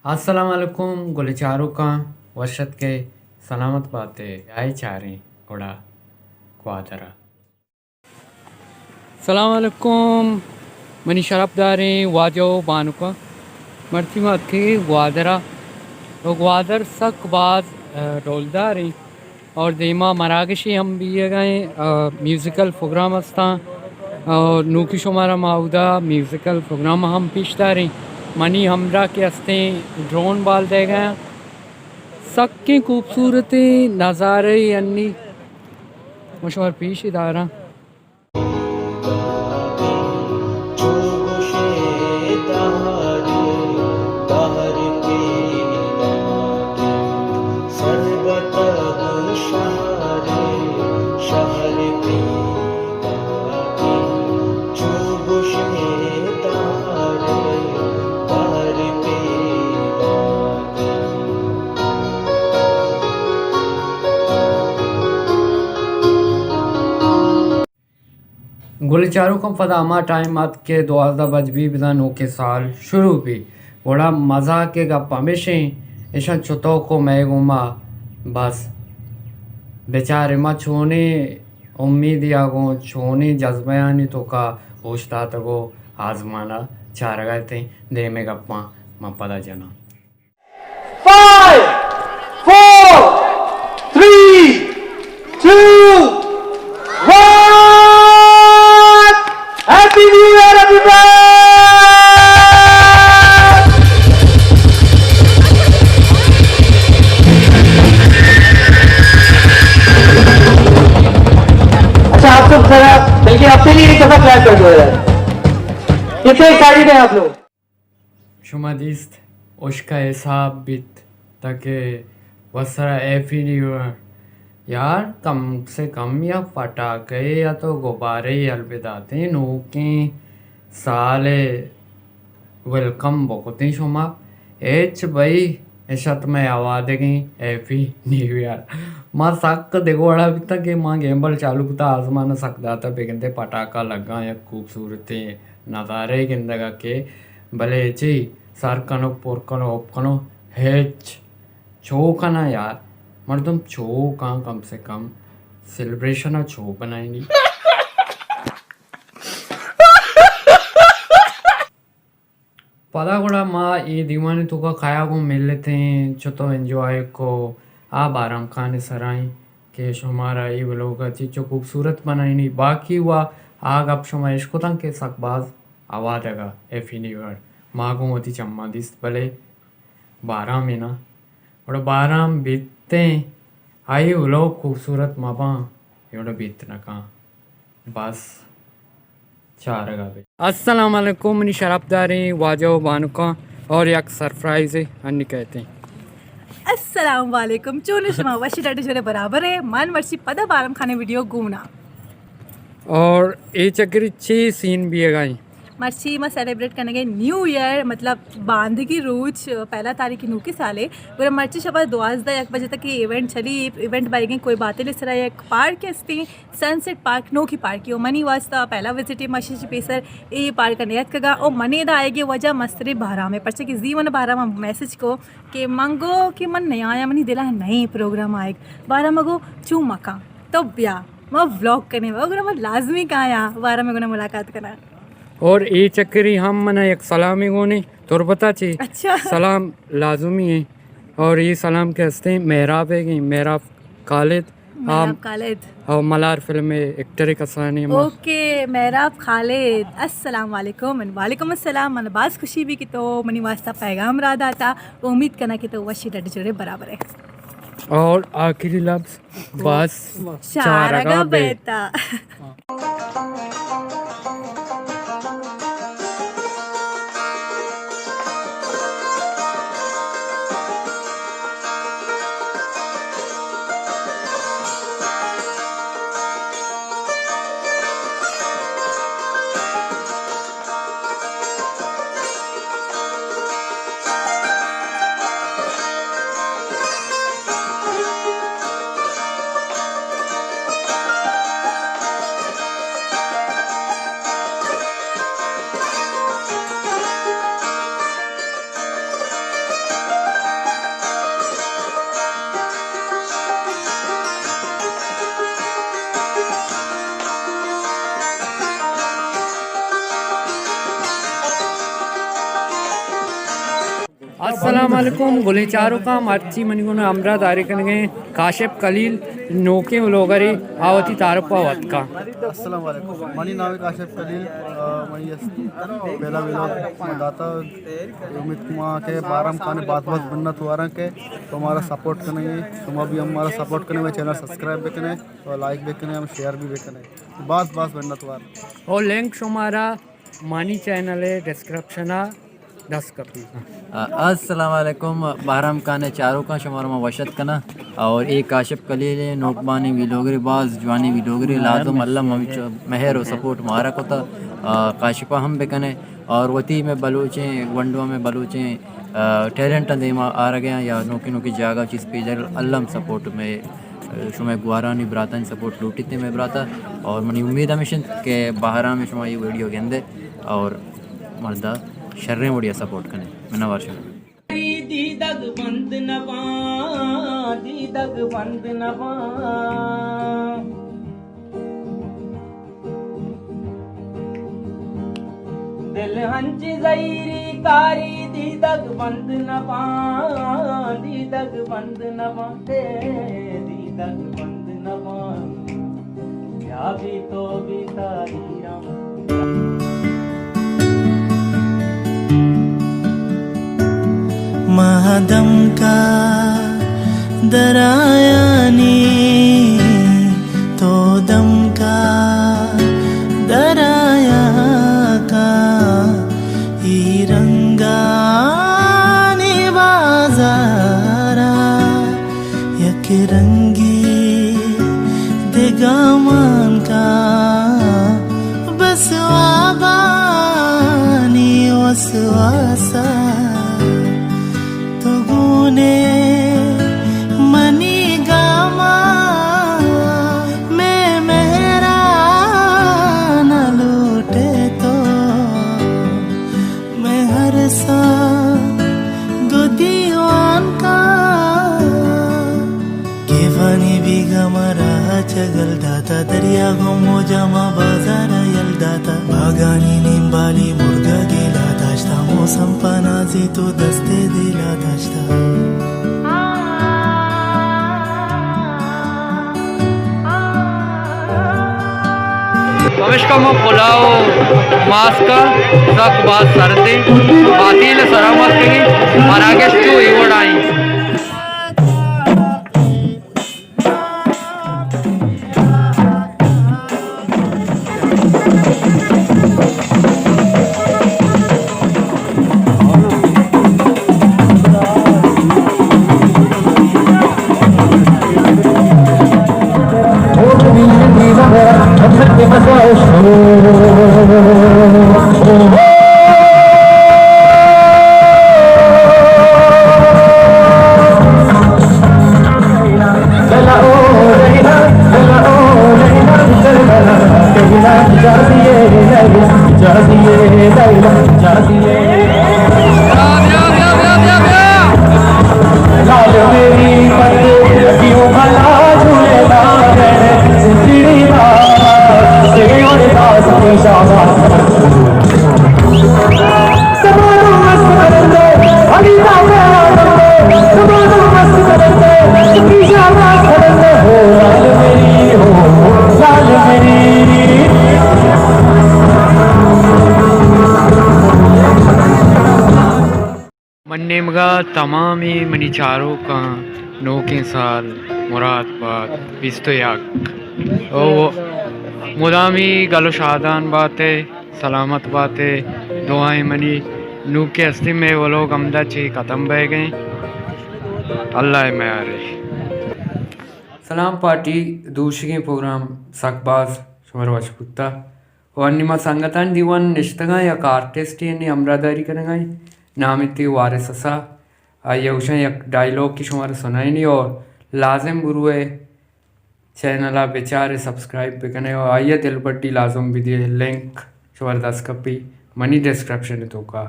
السلام علیکم گل چاروکاں، وش اتکے، سلامت باتے، آئے چاریں گڑا گوادر ءَ۔ السلام علیکم، منی شرپ داریں واجہ و بانکاں، مرچی ما اتکے گوادر ءَ، و گوادر سک باز، آ، ڈولداریں۔ اور دیما مراگشے ہم بیگ ءَ ایں، آ، میوزیکل پروگرام استاں اور نوکی شمارا ما اودا میوزیکل پروگرام ہم پیش داریں۔ منی ہمراہ کہ استیں ڈرون بال دئیگ ءَ ایں۔ سکیں خوبصورتیں نظارے انی ما شمار پیش داراں۔ گل چاروکاں، پدا ہما ٹائم ات کہ دوازدہ بج بی، بزاں نوکیں سال شروع بی۔ گڑا مزاک ءِ گپ ہمیش ایں، اشاں چتوک و مئے گوما بس بچارے ما چونیں امیدے ءَ گوں چونیں جذبہانی توکا اوشتاتگ و آزمان ءَ چارگ ءَ اتیں۔ دیمے گپاں من پدا جناں۔ Five, four, three, two, one. Happy New Year, everyone! اچھا، آپ سب ذرا مل کے اپنے لیے ایک دفعہ کلیپ کر دو یار، کتنے ایکسائٹڈ ہیں آپ لوگ؟ شما دیست اشکا حساب بیت تاکہ وسرا ہیپی نیو ایئر۔ یار، کم سے کم یک پٹاکے یا تو گبارے یل بداتیں، نوکیں سال ویلکم بکتیں شما۔ ہچ بھئی، اشت مئے آوادگیں ہیپی نیو ایئر۔ ما سک دگہ وڑا بیتاں کہ ما گیمبل چالو کتا، آزمان سک داتا، بگندے پٹاکا لگاں، یک خوبصورتیں نظارے گندگ ءَ کہ بلے چی سر کنو، پر کنو، ہپ کنو، ہچ۔ چو کناں یار، مردم چو کاں، کم سے کم سیلیبریشن ءَ چو بنائینی۔ پدا گڑا ما اے دیوان ءِ توکا کایا گوں ملتیں، چتو انجوائے کو، آ بارام خان ءِ سرائیں کہ شمارا اے ولوگ ءَ چچو خوبصورت بنائینی۔ باقی وا آ گپ شما اشکتاں کہ سک باز آوادگ ءَ ہیپی نیو ایئر۔ ما گوں وتی چماں دیست، بلے بارام ءَ نا۔ گڑا بارام بیتیں، آئی ولوگ خوبصورت مہ باں، اے وڑا بیت نہ کاں۔ بس چارگ ءَ بے۔ السلام علیکم منی شرپ داریں واجہ و بانکاں، اور یک سرپرائز انی کہتے ہیں۔ السلام علیکم، چون شما؟ وشی ڈاڈی جوڑے برابر ہے۔ من مرچی پدا بارام خانے ویڈیو گونا۔ اور اے چکری چی سین بیگا ایں؟ مرچی ما سیلیبریٹ کنگے نیو ایئر، مطلب باندگی روچ، پہلا تاریخ نوکی سالے۔ گڑا مرچی شپا دوازدہ یک بجے تک یہ ایونٹ چلی۔ ایونٹ بائیگیں کوئی باتیں سرا یک پارک استیں، سن سیٹ پارک، نوکی پارکی، و منی واسطہ پہلا وزٹ ہے۔ مشش پیسر اے پارک نیت کگا، او منے دا آئیگے وجہ مسترے بہرام ہے، پرچہ کہ زی من بہرام میسج کو کہ من گو کہ من نہیں آیا، منی دلا نہیں پروگرام آئیگ۔ بہرام گو چون مکان، تو بیا ما ولاگ کنے، گڑا من لازمی کایا، بہرام گنا ملاقات کنا۔ اور اے چکری ہم منا یک سلامی گونی تربتا چی۔ اچھا۔ سلام لازمی ہے۔ اور یہ سلام کے ہستے ہیں مہراب ہے، مہراب خالد۔ مہراب خالد۔ اور ملار فلم میں ایکٹر کسانی ہم۔ اوکے، مہراب خالد، السلام علیکم۔ وعلیکم السلام۔ من باز خوشی بی کہ تو منی واسطہ پیغام را داتا۔ امید کنا کہ تو وشی ڈڈ جوڑے برابر ہے۔ اور آخری لفظ، بس چارگا چارگا بیتا۔ بیتا۔ السلام علیکم، گلیں چاروکاں، مرچی منی گون ہمراہ داری کنگیں کاشف خلیل، نوکیں ولاگرے، آ وتی تعارف ءَ وت کن۔ السلام علیکم، منی نام کاشف خلیل، آ، منی است پہلا ولاگ من داتا۔ امید کما کہ بہرام خان باز باز منت واراں کہ تو ہمارا سپورٹ کنگے، شما بھی ہمارا سپورٹ کنگے، میرے چینل سبسکرائب بکنے اور لائک بکنے، ہم شیئر بھی بکنے۔ باز باز منت وار۔ اور لنک شمارا منی چینل ءِ ڈسکرپشن ءَ دست کپی۔ آ، السلام علیکم، بہرام خان ءِ چاروکاں، شمارا ما وش ات کناں۔ اور اے کاشف خلیل ءِ نوکبانیں ویلاگرے، باز جوانیں ویلاگرے، لازم اللہ ہمیچو مہر و سپورٹ مارا کتا، آ، کاشفا ہم بکنے۔ اور وتی مئے بلوچیں گونڈواں، مئے بلوچیں، آ، ٹیلنٹاں دیما آرگیاں یا نوکی نوکی جاگہ چیز پیدل اللہ ہم سپورٹ مئے شمئے گوارانی براتانی سپورٹ لوٹیت مئے براتا، اور منی امید ہمیش انت کہ بہرام شما اے ویڈیو گندے اور مردا شریں وڑیا سپورٹ کنے۔ منوار شما۔ دیدگ بند نباں، دیدگ بند نباں۔ دل ہنچ زہیری کاری، دیدگ بند نباں، دیدگ بند نباں، اے دیدگ بند نباں۔ بیا بھی تو بھی تاریراں۔ ما دمکا درایانی، تو دمکا درایاکا، ای رنگانی بازارا یک رنگی دگہ مان کاں، بس وابانی وسواسا۔ تو گونے منی گاما، مئے مہرا نہ لوٹے تو۔ مئے ہر ساہ گوں دیوان کاں، کیوانی بیگا ما راہ چگل داتا، دریا گوں موجا ما بازارا یل داتا، باگانی نیمبالی مرگا گیلا داشتا، موسم پا نازی تو دستے دیلا داشتا۔ پمشکا من پلاو ماسکا سک باز سردیں، پاتیل سرا ماسکگی، مراگش چو ای وڑائیں۔ من نیمگا تمامی منی چاروکاں نوکیں سال مراد بات بیست و یک۔ او مدامی گل و شادان باتے، سلامت باتے۔ دعائیں منی نوکے ہستی، مئے ولوگ ہمدا چی ختم بئیگیں۔ اللہ میارے۔ سلام پارٹی، دوشیگیں پروگرام سک باز شمارا وش بوتا۔ و انی ما سنگتانی دیوان نشتگاں، یک آرٹسٹے انی ہمراہداری کنگا ایں، نام ایتی وارث اسا۔ آئی ء گوشاں یک ڈائیلاگ کہ شمارا سنائینی اور لازم بروئے چینل ء بچارے، سبسکرائب بکنے اور آئی ء دلبڈی لازم بدیے، لنک شمارا دست کپی منی ڈسکرپشن توکا۔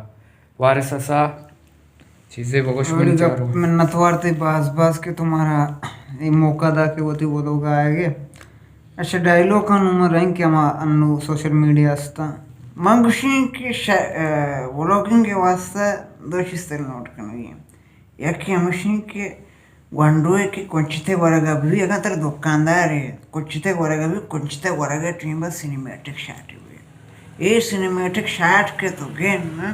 وارث اسا چیزے بگوش، من منتوار تئی باز باز کہ تو مارا اے موقع دا کہ وتی ولوگ آئے گے۔ اچھا، ڈائیلاگ کا نوں من رنگ کہ ہما انو سوشل میڈیا استا۔ من گوشیں کہ ش-، ا، ولاگنگ کے واسطے دو چیز تر نوٹ کنگی ہیں۔ یکی ہمشی کہ گونڈوے کہ کنچتے ورگا بی، اگاں تر دکاندارے کنچتے ورگا بی، کنچتے ورگا ٹیم با cinematic shot be. A cinematic shot کہ تو گن نا،